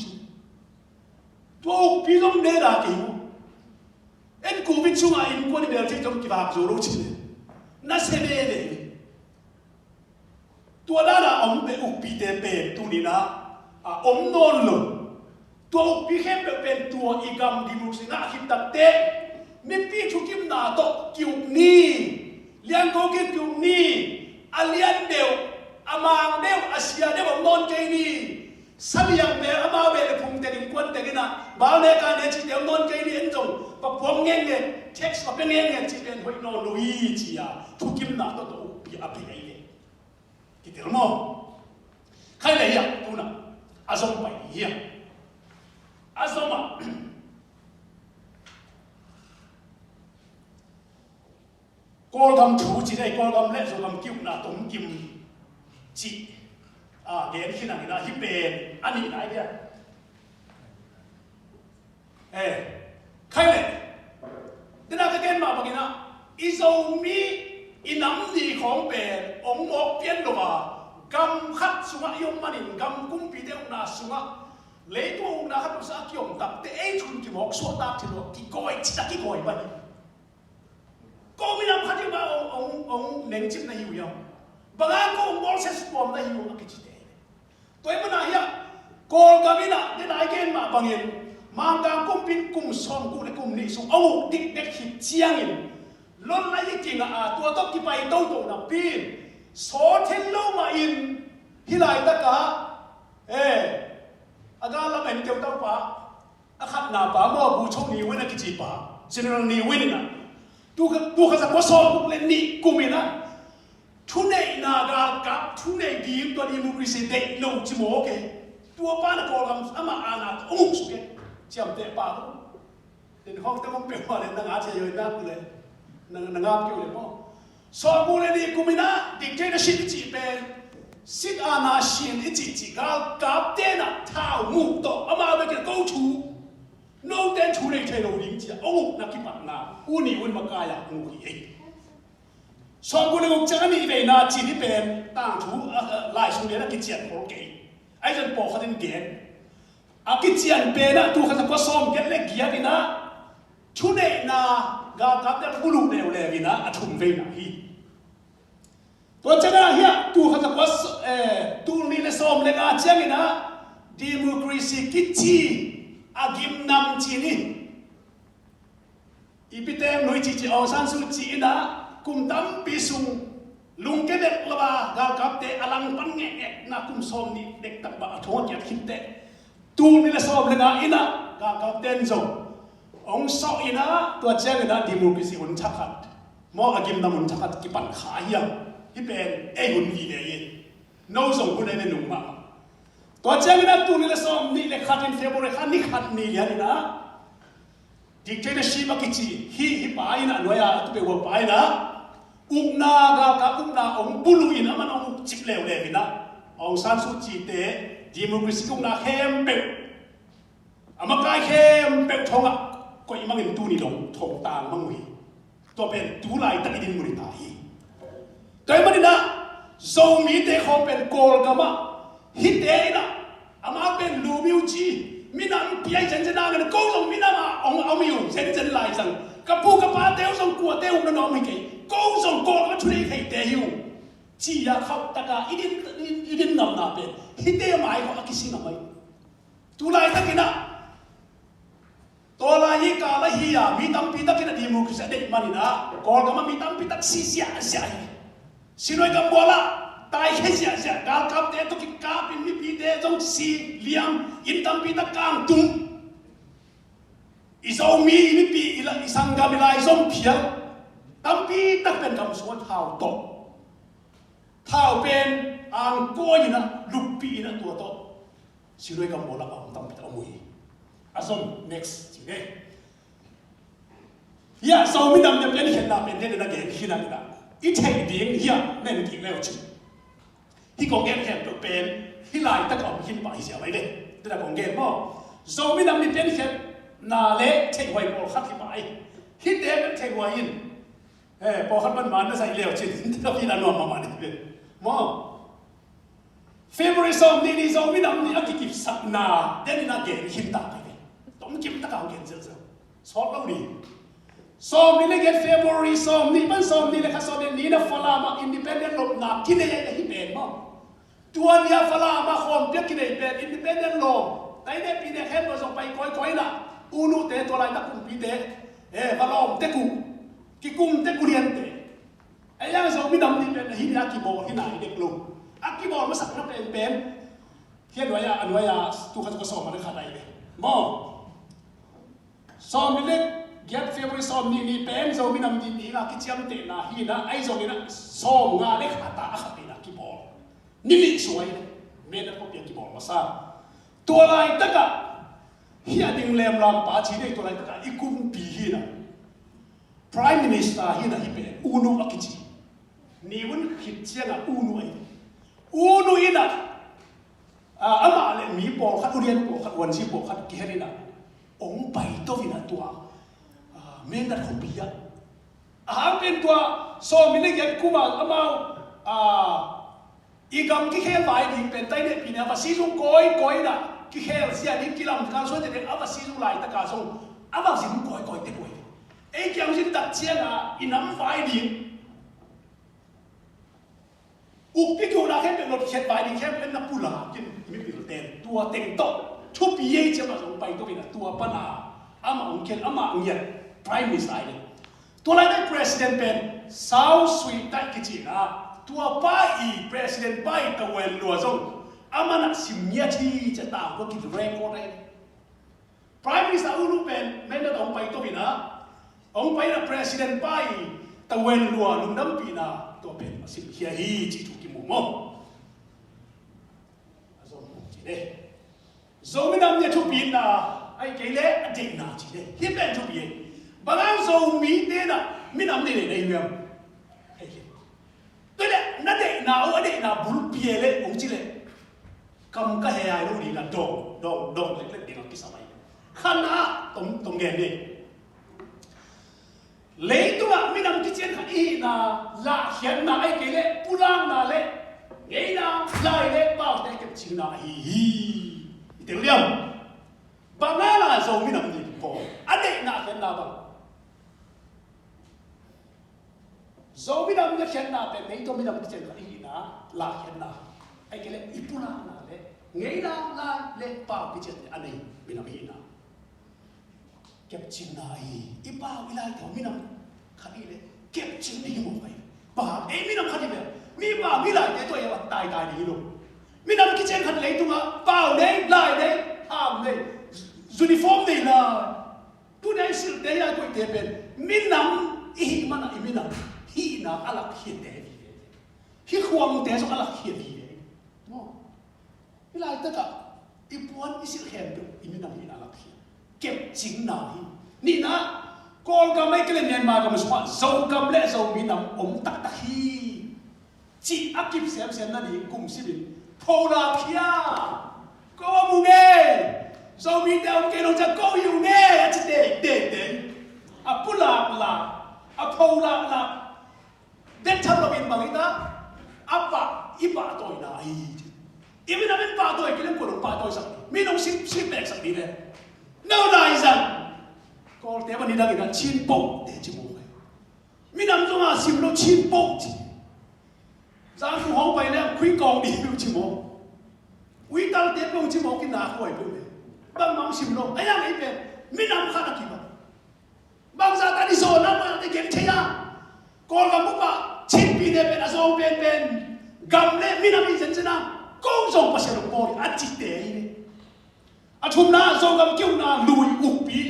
Tua ukpi zong ne da kei uh. En covid sungah innkuan i bel thei zong kivak zo lo cih leh na se veve. Tua dana a om pen ukpite pen tuni-in ah a om nawn lo. Tua ukpi khempeuh pen tua i gam democracy ngah khit takteh mipi thukimna tawh ki-uk ni. Liangko ki-uk ni. A lian deuh, a mang deuh, a sia deuh om nawn kei ni. Saliang pen amau beh le phung teng innkuan teng in ah, bau ne ka ne cihte om nawn kei ni, en zong va puang ngen ngen, text va pia ngen ngen cih pen hoih nawn lo hi ci-a thukimna tawh tawh uh pi a pi ahi ve. Kitel maw? Khai le hiah tunah a zom pai hiah a zom ah Kawlgam thu ci dei, Kawlgam le Zogam ki-ukna tomkim cih a gen khin a, hi pen a nih lai dia. Eh, khai le dena ka gen mah bangin ah, i Zomi i nam ni khawng pen ong mawk pian lo a, gam khat sungah i om manin gam kumpite ukna sungah leitung ukna khat lo sa a kiom takte ei thun kimawk suahtak thil lo a kigawi, cita kigawi bani. Ko minam khat hi mah ong, ong, ong nengcip na hi uh hiam? Banga ko ong bawlsia sukuam na hi uh a kici te. Tua hi mana hiah Kawlgam in ah, den ai gen mah bangin Mangkang kumpin kum sawmguk le kum nih sung ong uk dikdek hi ciangin lon lai hi kingah a, tua tawh kipai toto napi in sawt hen lo mah in hih laitakah, eh, a gal lam en keu taupa, a khatna pa maw, Bucho Ni Win a kici pa, General Ni Win in ah, tu kha, tu kha za kua sawm guk le nih kum in ah, thuneihna galkap, thunei ding tua democracy deih lo ci maw ke. Tua pa na Kawlgam amah ana ong uk suk e. Ciamteh pa ko. Den khawng te mong peuhmah le na nga cia yoi na ku le. Na, na ngap keu le maw. Sawmguk le nih kum in ah dictatorship i cih pen, sit ana sin i cih cih galkapte in ah thau muk tawh amau bek in ko thu, note thu nei thei lo ding ci-a ong ukna kipatna U Ni Win makai-a ong uk hi ei. Sawmguk le guk ciang a nih veina cih hi pen tangthu, a, a, lai sung lian a kician khol kei. Ahi zong pawlkhat in gen a kician pen ah tu khat za kua sawm giat le giat in ah thuneihna galkapte a buluh leuleu in ah a thum veina hi. Tua ciangin ah hiah tu khat za kua s-, eh, tul nih le sawm le nga ciangin ah democracy kici a gimnam ci ni. I piteng nui cihcih Aung San Suu Kyi in ah kum tampi sung lungke dek lo a galkapte a langpan ngekngek na kum sawm nih dektak bah a thong a kiat khit teh, tul nih le sawm le nga in ah galkapte in zong ong sawh in ah tua ciangin ah democracy hun thakhat maw, a gimnam hun thakhat kipan kha hiam? Hih pen ei hun vive hi. No zong hun ei le nung mah. Tua ciangin ah tul nih le sawm nih le khat in February kha ni khat ni lian in ah dictatorship a kici hih, hih pa in ah, nuai a tu peuh pa in ah ukna, galkap ukna ong buluh in ah, aman ong uk cip leuleu in ah Aung San Suu Kyi te democracy ukna khempeuh, a makai khempeuh thong ah koih mangin tuni dong thong tang mang uh hi. Tua pen tu laitak i dinmun hi ta hi. Tua hi manin ah Zomite khawng pen Kawlgam ah hihte in ah amau pen lu miu ci, minam pi ai zenzen a ngen, ko zong minam ah ong a miu zenzen lai zang, ka pu ka pate uh zong kuate uh na nuam hi kei, ko zong Kawlgam ah thunei theite hi uh ci-a khauh taka i din, i, i din ngamna pen hihte mai khawng a kisi ngam ai. Tu laitakin ah, tua lai hi kal ahi a, mi tampi takin a democracy a deih manin ah Kawlgam ah mi tampi tak si ziahziah hi. Sinuai gambual ah taikhia ziahziah, galkapte tawh kikapin mipite zong si liam, inn tampi tak kangtum. I Zomi i mipi i la, i sanggam i lai zom phial, tampi tak pen gam sung ah thau tawh, thau pen angkawi in ah, luppih in ah, tua tawh sinuai gambual ah a om tampi tak om uh hi. A zom, next ci ve. Hiah Zomi nam nih a piankhiatna pen hih na gen khin a, i theih ding hiah na en kik leu cin. Hih kong gen khempeuh pen hih laitak a om khin pah hi sia mai ve. Tua kong gen maw? Zomi nam nih piankhiatna le theihhuai pawlkhat hi pah hi. Hihte pen theihhuai in, eh, pawlkhat man man na zaih leu cin, hih na nuam mahmah ding pen maw? February sawm nih ni Zomi nam nih a kikipsakna den in a gen khin ta kei ve. Tomkim taka hong gen zelzel. Sawt lo ni. Sawm nih le giat February sawm nih pan sawm nih le khat sawm nih ni in ah Falam ah independent lopna kinei a hi pen maw? Tua ni a Falam ah khawmpi a kinei pen independent lawm, taineh pihneh khempeuh zong pai kawikawi in ah, u nute tua laitak kumpite, eh, va lawm tek uh, kikum tek uh liante. Ei ang Zomi nam nih pen ahi ni a kibawl hi nai dek lo. A kibawl masakna penpen Tia nuai-ah, a nuai-ah, tu khat ka sawm a le khat ai ve. Maw? Sawm ni le giat February sawm ni ni pen Zomi Nam Ni ding a kiciamtehna hi na, ahi zongin a sawm nga le khat a khat in a kibawl. Ni nih suai le, Mindat khuapi a kibawl masa. Tua laitakah, hih a ding lemlam pa ci nei tua laitakah, i kumpi hi na. Prime Minister hi na hih pen, U Nu a kici. Ni un khit ciangah U Nu ahi. U Nu in a, ah, amah le mi pawlkhat, ulian pawlkhat, uanzi pawlkhat, kihen in a, hong paito in a tua, ah, Mindat khuapi ah. A hang pen tua, sawm ni le giat kum a amau, ah, i gam kikhel vai ding pen tai nehpih ne, a va si zung kawikawi in a, kikhel zia ding kilamkal suan zia ding, a va si zung laitaka zong, a va zin kawikawi tek uh hi. Ei kiang zin tak ciangah, i nam vai ding. Ukpi kiuhna khempeuh lotkhiat vai ding khempeuh na pulak in i mipil ten. Tua teng tawh thupi ei ci amah zong paito in a tua pan a amah hong khial amah ngiat Prime Minister ahi. Tua laitak President pen Sau Sui Taih kici in a tua pa i President pa i tavuan lua zong amah na sim ngiat hi ci a tangkua ki record ahi. Prime Minister U Nu pen Mindat hong paito in a, hong pai in a President pa i tavuan lua lungdampihna tua pen a simkhia hi cih thu kimu maw? A zong mu ci le. Zomi Nam Ni a thupina, ahih kei leh a deihna ci le. Hih pen thupi e. Bang hang Zomite in a minam nei le nei hiam? Hei, hei. Tua leh na deihna uh, a deihna bulpi e leh hong ci leh. Kam ka he ai lo ding a dawng, dawng, dawng leklek ding a kisam ai. Khan a tom, tom gen ni. Leitungah minam kician khat i hihna, lahkhiatna ahih kei leh, pulakna leh, ngeina, lai leh, paute kepcingna ahi hi. I tel diam. Bang a la Zomi Nam Ni pawl. A deihna khiatna bang. Zomi Nam Ni khiatna pen, leitungah minam kician khat i hihna, lahkhiatna. Ahih kei leh, i pulakna leh, ngeina, lai leh, pau kician a nei, minam i hihna. Kepcingna hi, i pau i laite minam khat i leh, kepcing ni hi mawk ai. Pau, ei minam khat i leh, mi pau mi laite tua i a taitai ding hi lo. Minam kician khat leitungah, pau nei, lai nei, ham nei, uniform nei lai. Tu nei silte a koihte pen, minam i hih man a i minam hihna a lakkhiate hi ve. Hih khuangte zong a lakkhiat hi ve. Maw? Hih laitakah i puan i silh khempeuh i minam hihna a lakkhiat. Kepcingna hi. Nihna, Kawlgam ahih kei leh Myanmar gam sungah Zogam leh Zomi nam om taktak hi. Cih a kip semsem nading kum simin pholak khia. Ko a mu nge. Zomite om kei nong ciah ko hi uh nge a ci te, te, te. A pulaklak, a pholaklak. Bek tham loin bang hi ta, a pah, i pahtawina ahi. I minam in pahtawi kei leh kua nong pahtawisak, mi nong sip, sip beksak ding ve. No lai zang. Kawlte bang nidang in a Chin poh te ci maw. Minam zong a sim lo Chin poh ci. Zang tu hong pai leh khui kawng ding lo ci maw. Ui talte peuh ci maw ki na khuai peuh ve. Bangmah sim lo. A yang ei pen. Minam khat a kibang. Bangzah ta ding zawnna mah te gen thei a. Kawlgam bup ah Chinpi te pen a zawng penpen gam le minam in zenzen a ko zong Pasian hong bawl a cihte hi ve. A thumna Zogam kiukna lui ukpi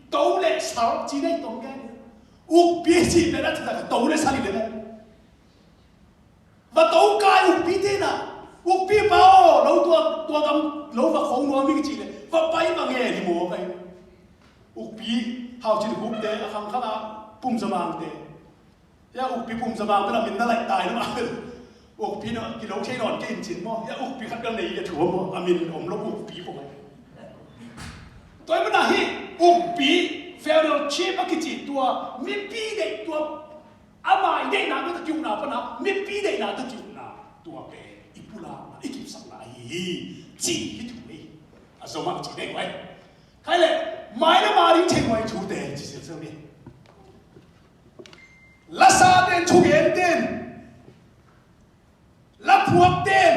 to le sal ci nei tong gen. Ukpi cih pen a thutak a to le sal hi le le. Va to kai ukpite na. Ukpi pa aw, lo tua, tua gam, lo va khong nuam ing ci le. Va pai va ngen hi maw kai. Ukpi, Hau Cin Khup te, a khangkhang a, Pum Za Mang te. Ya ukpi Pum Za Mang pen a min na laih tai na ma. Ukpi na, kilo thei nawn kei in cin maw. Ya ukpi khat ka nei ka thu maw. A min om lo ukpi maw kai. Tua i mana hi, ukpi, funeral chief a kici tua, mipi deih tua, ama i deihna tua kiukna pana, mipi deihna tua kiukna, tua pen i pulakna, i kipsakna ahi hi, ci hi thu hi. A zom a ci dei vai. Khai le, mai le ma ding thei vai thute, ci sial sial ni. Lasa ten, thugen ten. Laphuak ten,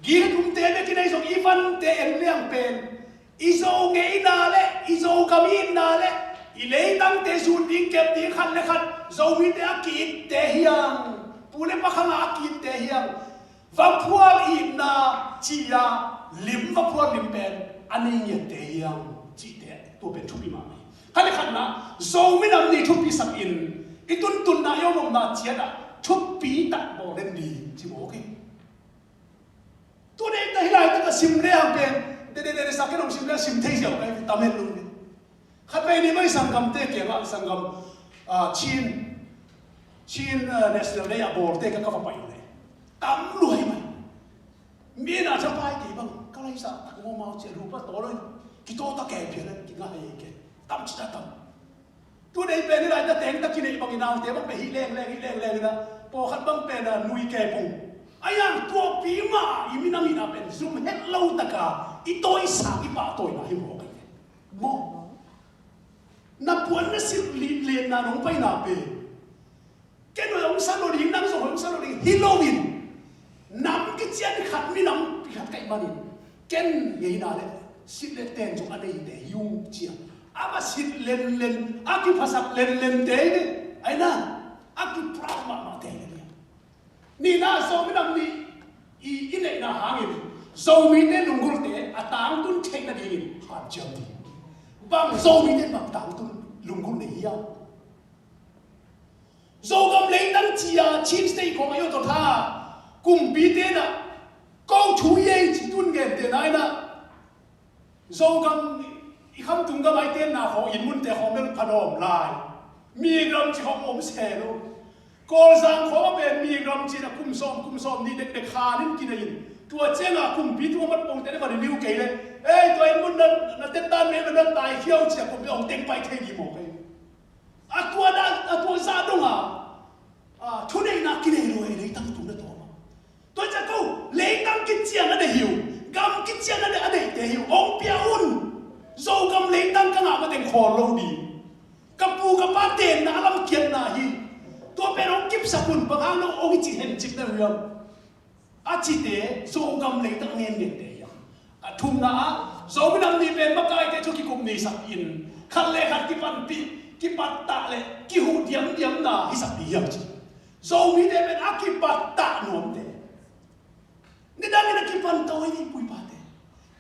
gil tumte bekin ahi zong i vante en liang pen, i Zo ngeina le i Zo gam itna le i leitangte zun ding kep ding khat le khat, Zomite a ki-itte hiang, pu le pa khanga a ki-itte hiang, Vaphual itna ci-a lim, vaphual lim pen a nei ngiatte hiam cihte tua pen thupi mahmah hi. Khat le khatna, Zomi Nam Ni thupi sakin i tuntunna i om omna ciatah thupi tak bawl den ding ci mawk hi. Tua dei ta hi lai taka sim le hang pen dede dede sak ken hong sim le sim thei ziau kai tam hen lung hi. Khat vei ni mai sanggamte kiangah sanggam, ah, Chin, Chin, ah, National Day a bawlte ka ka va pai uh le tam lua hi mai. Mi na thapai kei bang ka lai sa tak ngawmau cia lu pa taw lo in kitawta kei phian in kingah hei kei tam cita tam. Tu dei pen i lai ta teng ta kinei bang i naute bang pen hi leng leng hi leng leng ina pawkhat bang pen a nui kei pung. A yang tuapi mah i minam ina pen zum het lo taka i tawisang i pahtawina hi mawk hi. Maw? Na puan na silh lenna nong paina pen ken hong sa lo ding, nang zong hong sa lo ding hi loin nam kician khat minam khat kaih manin ken ngeina le silh le ten zong a neite hi ung cia. A va silh lenlen a kiphasak lenlente hi ve. Aina a kiproud mahmahte hi ve. Nihna Zomi Nam Ni i, i neihna hangin Zomite lunggulte a tangtun theih nadingin hanciam ding. Bang Zomite bang tangtun lunggul nei hiam? Zogam leitang cia Chin State khong ayo tawh tha kumpite na ko thu i ei ci tun gente na ina Zogam i khamtung gam ai tenna khawng inn munte khawng bel phanawm lai. Migram ci khawng om se lo. Kawlzang khawng a pen migram ci na kum sawm kum sawm ni dekdek khan in kinei in tua cianga kumpi tua mat pongte na va renew kei le ei tua inn mun na na tentan me na tai khiau cia kumpi ong teng pai thei ni mawk ei. A tua da a tua za donga a thuneihna kinei lo ei leitang tung na tawma. Tua ciah ko leitang kician a deih hi uh, gam kician a deih a deihte hi uh, hong pia un. Zogam leitang ka ngah mateng khawl lo ding. Ka pu ka pa tenna a lamkiatna hi. Tua pen hong kipsak un, bang hang lo hong i cih hencik na uh hiam? A cite Zogam leitang a ngen ngente hiam? A thumna ah Zomi Nam Ni pen makaite thu kikum nisak in khat le khat kipanpih kipattah le kihuh diamdiamna hisak ding hiam ci. Zomite pen a kipattah nuamte. Nidangin a kipan to ahi ve, pu pate.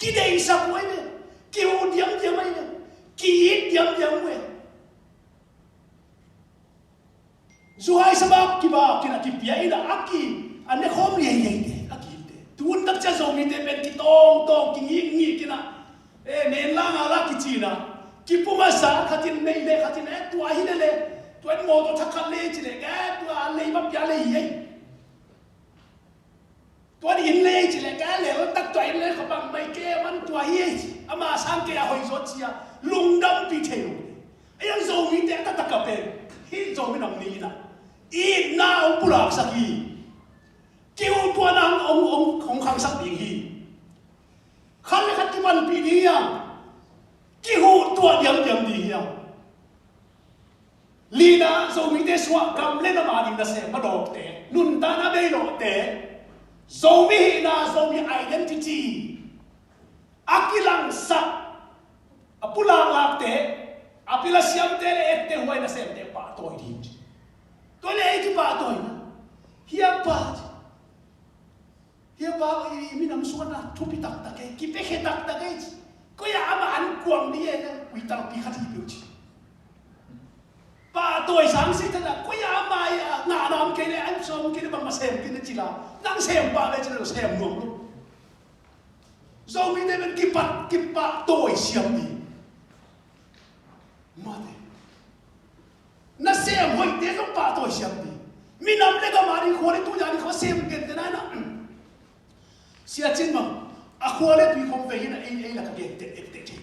Kideihsak uh ahi ve. Kihuh diamdiam ahi ve. Ki-it diamdiam uh ahi ve. Zuhai sabak kibak in a kipia in a ki a nekhawm liaileite a ki-itte. Tun takcia Zomite pen kitawngtawng kingikngik in a e nen la nga la kici in a kipuma sa khatin nei le khatin e tua hi le le tua in mawtaw thak khat le ci le e tua a lei ma pia lei hi ei. Tua ni inn lei ci le ka lel tak tua inn lei kha bang mai ke man tua hi ei ci ama sang ke a hoi zo cia lungdam pi thei lo. Ei ang Zomite a taktak a pen hi Zomi Nam Ni in a itna ong pulaksak hi. Kiu tua nang ong ong ong khangsak ding hi. Khat le khat kipanpih ding hi ang. Kihuh tua diamdiam ding hi ang. Lina Zomite sungah gam le nam a ding nasem madawkte nuntakna bei lawhte Zomi hihna Zomi identity a kilangsak a pulaklakte a pilasiamte le ekte huai nasemte pahtawi ding ci. Tua le ei kipahtawina hiam pa ci. Hia pa i minam suan a thupi taktak ei kipiakhia taktak ei ci. Koi a ama an kuang di ei na uitalpi khat hi peuh ci. Pahtawi sang si tana koi a ama i a ngahna om kei le an sawm kei le bang ma sem kei na ci la nang sem pah le ci na sem nuam lo. Zomite men kipat kipahtawi siam di. Mate. Nasem hoihte zong pahtawi siam di. Minam le gam a ding khua le tui a ding khua sem gente na na. Sia Cin Mang a khua le tui khawm vei in a ei ei lak a gen tek tek tek thei.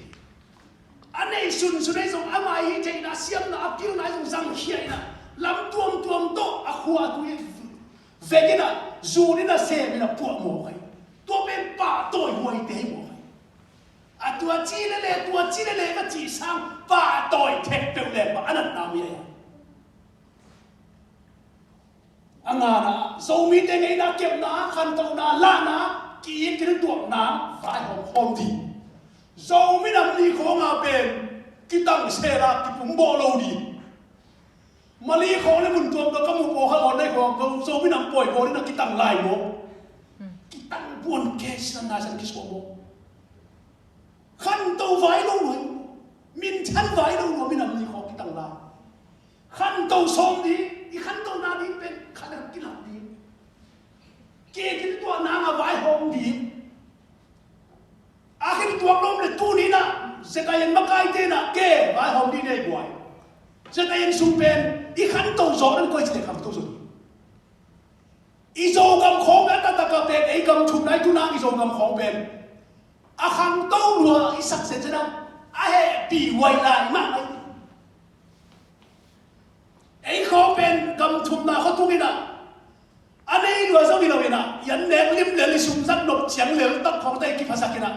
A nei sunsun ei zong ama i theihna siamna a pilna ei zong zangkhia in a lam tuamtuam tawh a khua a tui vek in a zun in a sem in a puah mawk ei. Tua pen pahtawi huaite hi mawk ei. A tua ci le le tua ci le le ka cih sang pahtawi thek peuh leng bang a natna mi a hiam? A ngana Zomite ngeina kepna khantohna lahna ki-it kinatuakna vaihawm khawm ding. Zomi Nam Ni khawnga pen kitang sela kipum bawh lo ding. Mali khawng le mun tuam ka ka mu paw kha awn nai khawng ka Zomi Nam pawi bawl in a kitang lai maw? Puan ke sinan na san kisuam aw. Khanto vai lo nuai, minthan vai lo nuai, minam ni khawng kitang lai. Khanto sawm ding, i khanto na ding pen khan a kilat ding. Ke kin tuah nang a vaihawm ding. A khin tuak lom le tuni na Zekayan makaite na ke vaihawm ding nei buai. Zekayan sung pen i khanto zawh nan koi cite khanto zawh ding. I Zogam khawng a taktak a pen, ei gam thum nai tu nang i Zogam khawng pen a khangto lua i sak zenzen a, a hehpih huai lai mahmah. Ei khawng pen gam thumna khua tung in a, a nei lua zong hi lo in a, i an nek lim lel, i sum zat nop ciang lel tak khawng tei kiphasak in a,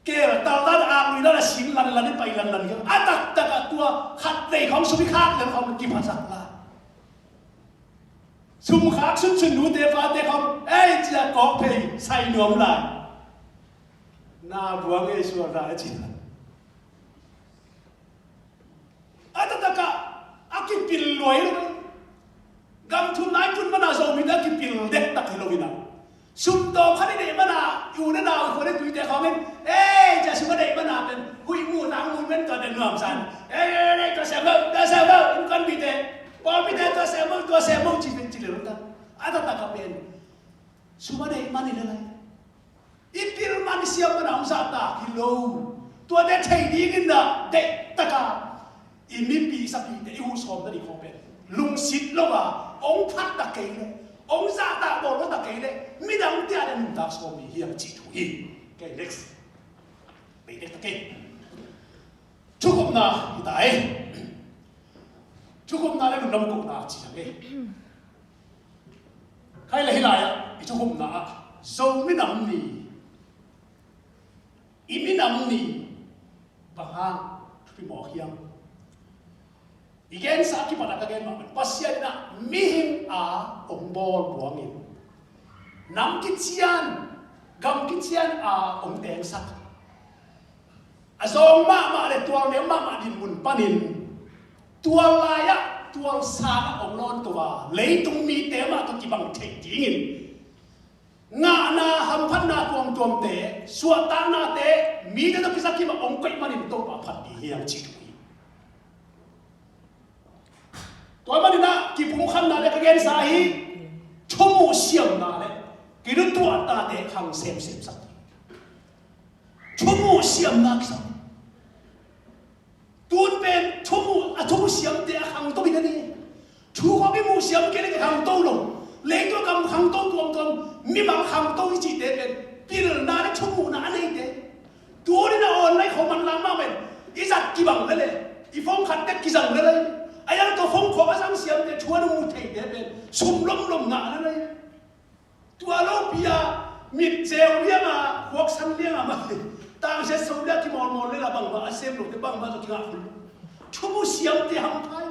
kel tal dan, ak lui dan a sing lanlan, i pai lanlan hi a, taktak a tua khat vei khawng sum i khak lel khawng kiphasak lai. Sum khak sunsun nute pate khawng, ei, cia kawk phei sai nuam lai. Na buang ei sual lai a ci lai. A taktak a, a kipil luai lo. Gam thum nai tun mana Zomite a kipil dektak hi lo in a. Sum tawm khat i neih mana, i u le nau, i khua le tuite khawng in, ei, cia sum a neih mana pen, huih mu, nang mu men tua pen nuam san. Ei, ei, ei, tua sem lo, tua sem lo, innkuan mite, pawlpite, tua sem lo, tua sem lo, ci pen ci lel ta. A taktak a pen sum a neih man hi le lai. I pil man i siam mana hong zahtak hi lo. Tuate thei dingin na deihtak a i mipi sapite, i hu sawm na ding khawng pen lungsit lo a, hong phat ta kei le, hong zahtak bawl lo ta kei le, midangte a ding nuntak sawm ding hiam cih thu hi. Kei next. Bei dek ta kei. Thukhupna hi ta ei. Thukhupna le lungdam kohna ci ta ei. Khai le hi lai ah i thukhupna ah Zo minam ni, i minam ni bang hang thupi mawk hiam? I gensa a kipat a ka gen mah pen Pasian in a mihing a hong bawl buangin nam kician, gam kician a hong tengsak. A zawng mahmah le tual neu mahmah dinmun panin tual lai-ah tual sangah hong lawnto a, leitung mite mah tawh kibang theih dingin ngahna, hamphatna tuamtuamte, suahtaknate mite tawh kisakkim ah hong koih manin Topa phat ding hi hang cih thu hi. Tua manin ah kipumkhatna le ka gensa hi, thumuh siamna le kidutuahnate khang semsem sak. Thumuh siamna kisam. Tun pen thumuh, a thumuh siamte a khangto hi na ni. Thu khawng i muh siam kei le ka khangto lo. Leitung a gam khangto tuamtuam, mimal khangto i cihte pen pilna le thumuhna a neite. Tuni-in a online khawng manlang mah pen i zat kibang lel e. I phone khat tek kizang lel e. A yang tua phone khawng a zang siamte thu a na mu theite pen sum lomlom ngah lel e. Tua lopi a mit zeu liang a, khuaksan liang a mah, tangsiat so liang a kimawlmawl lel a, bangmah a sem lote bangmah tawh kingah khol. Thumuh siamte hampha hi.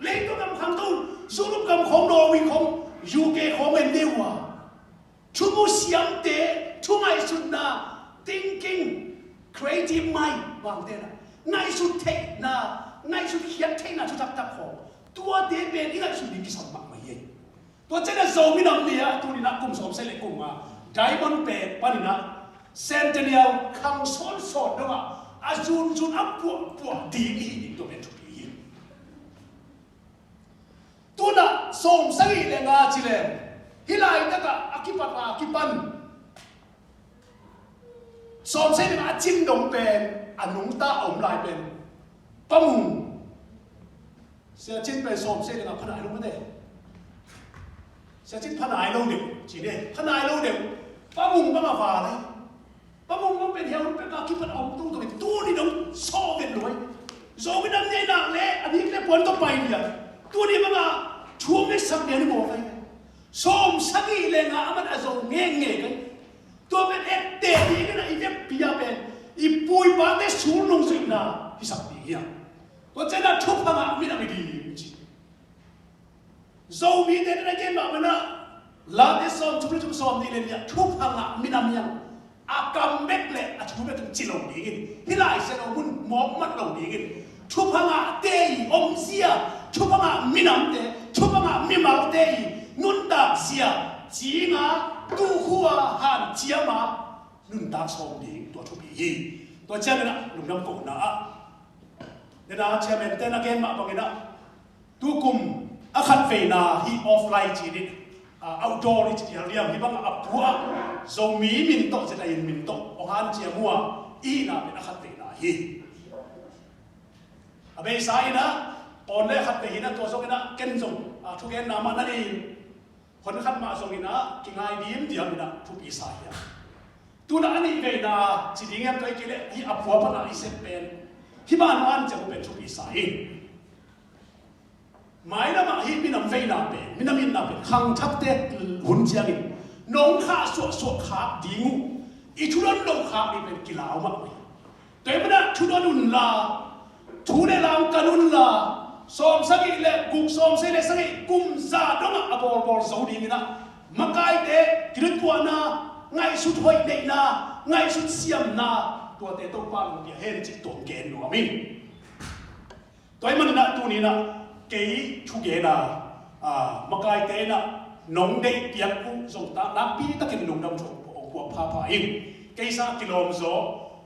Leitung gam khangto, Europe gam khawng, Norway khawng, U K khawng en deuh a, thumuh siamte, thu ngaihsutna, thinking, creative mind bangte na, ngaihsut theihna, ngaihsut khiat theihna thu taktak khawng, tuate pen i ngaihsut ding kisam mahmah hi. Tua ciangin a Zomi Nam Ni ah tuni-in a kum sawmsagih le kum nga Diamond Pact panin a Centennial khang sawnsawn dongah a zunzun a puahpuah ding i hih ding tua pen thupi hi. Tu-in a sawmsagih le nga ci leng hih laitak ah a kipat a kipan sawmsagih le nga a cin dong pen a nungta a om lai pen Pa Mung. Sia Cin pen sawmsagih le nga pha nai lo mate. Sia Cin pha nai lo deuh ci ne, pha nai lo deuh. Pa Mung bang a va lai. Pa Mung bang pen hia hun pek a kipat a om tungtung in tuni dong sawh vet luai. Zomi Nam Ni nak le a nik le puan tawh pai lian. Tuni bang a thu om le sak lian i mawk lai. Sawmsagih le nga a man a zo ngekngek ai. Tua pen etteh dingin a i vekpi a pen i pu i pate sulnung zuihna hisak ding hi a. Tua ciangin a thupha ngah minam i ding ci. Zomite na gen mah mana Late sawmthum le thum, sawmnih le nih ah thupha ngah minam hi a, a kam bek le a thu bek ci lo dingin hih Lai Siangtho mun mawk mat lo dingin thupha ngahte i omzia, thupha ngah minamte, thupha ngah mimalte i nuntakzia, cinga Tukhua hanciam a nuntak sawm ding tua thupi hi. Tua ciangin ah lungdam kohna ah, nena chairman te na gen mah bangin ah, tukum a khatveina hi offline ci dih, ah, outdoor hi ci dial diam hi bang a pua ah Zomi min tawh, zeta in min tawh hong hanciam uh a, i hihna pen a khatveina hi. A beisa in ah pawn le khatvei hi na, tua zong in ah ken zong, ah, thugenna mah na nei in, hon khat mah zong in ah kingai dim diam in ah thupi sa hi a. Tuna a nih veina ci ding em, tua i kile hi a pua pan a i sep pen hi ban man ciang pen thupi sa hi. Mailam ah hi minam veina pen, minam itna pen khangthakte hun ciangin nong khah suahsuah khak ding uh, i thu don lo khak ding pen kilau mahmah hi. Tua hi manah thu don unla, thu le lam kan unla, sawm sagih le guk, sawm sagih le sagih kum za dongah a bawlbawl zo dingin ah makaite kilutuahna, ngaihsut hoih neihna, ngaihsut siamna, tuate Topa nong pia hen cih tuang gen nuam ing. Tua hi maninah tuninah kei thugena, ah, makaite inah nong deih piak uh zong ta nakpi takin lungdam thu ong puak phapha in. Kei sa kilawm zaw,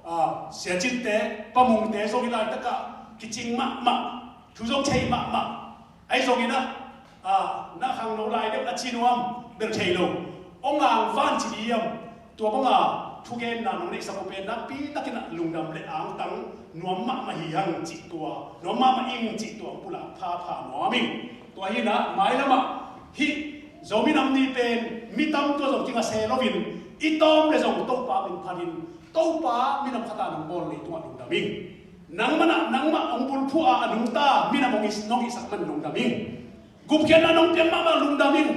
ah, siacitte, pamungte zong i laitakah kicing mahmah, thu zong thei mahmah. Ahi zonginah, ah, na khangno lai deuh a ci nuam bel thei lo. Ong ang van ci diam. Tua banga thugenna nong neihsak uh pen nakpi takinah lungdam le angtang nuam mahmah hi hang cih tua, nuam mahmah ing cih tua pulak phapha nuam ing. Tua hinah mailamah hih Zomi Nam Ni pen mi tam tua zong kinga se loin i tawm le zong Topa min phatin Topa minam khata nong bawl leitungah lungdam ing. Nangmanah nangmah ong bulphuh a a nungta minam ong i, nong ihsak man lungdam ing. Gupkhiatna nong piak mahmah lungdam ing.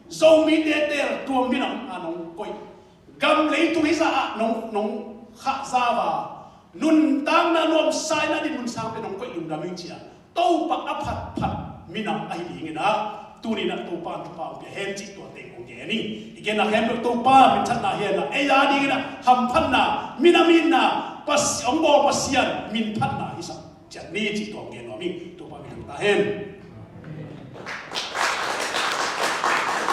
Zomite teel tua minam a nong koih, gam leitung hizah ah nong, nong khahza a, nuntakna nuamsa inah dinmun sangpen nong koih lungdam ing cia. Topa a phatphat minam ahi dinginah tuninah Topa an thupha ong pia hen cih tua teng ong gen ing. I genna khempeuh Topa minthanna hi henah ei a dinginah hamphatna, minam itna, Pasi-, ong bawl Pasian minphatna hisak ciat ni cih tua ong gen nuam ing. Topa min hang ta hen.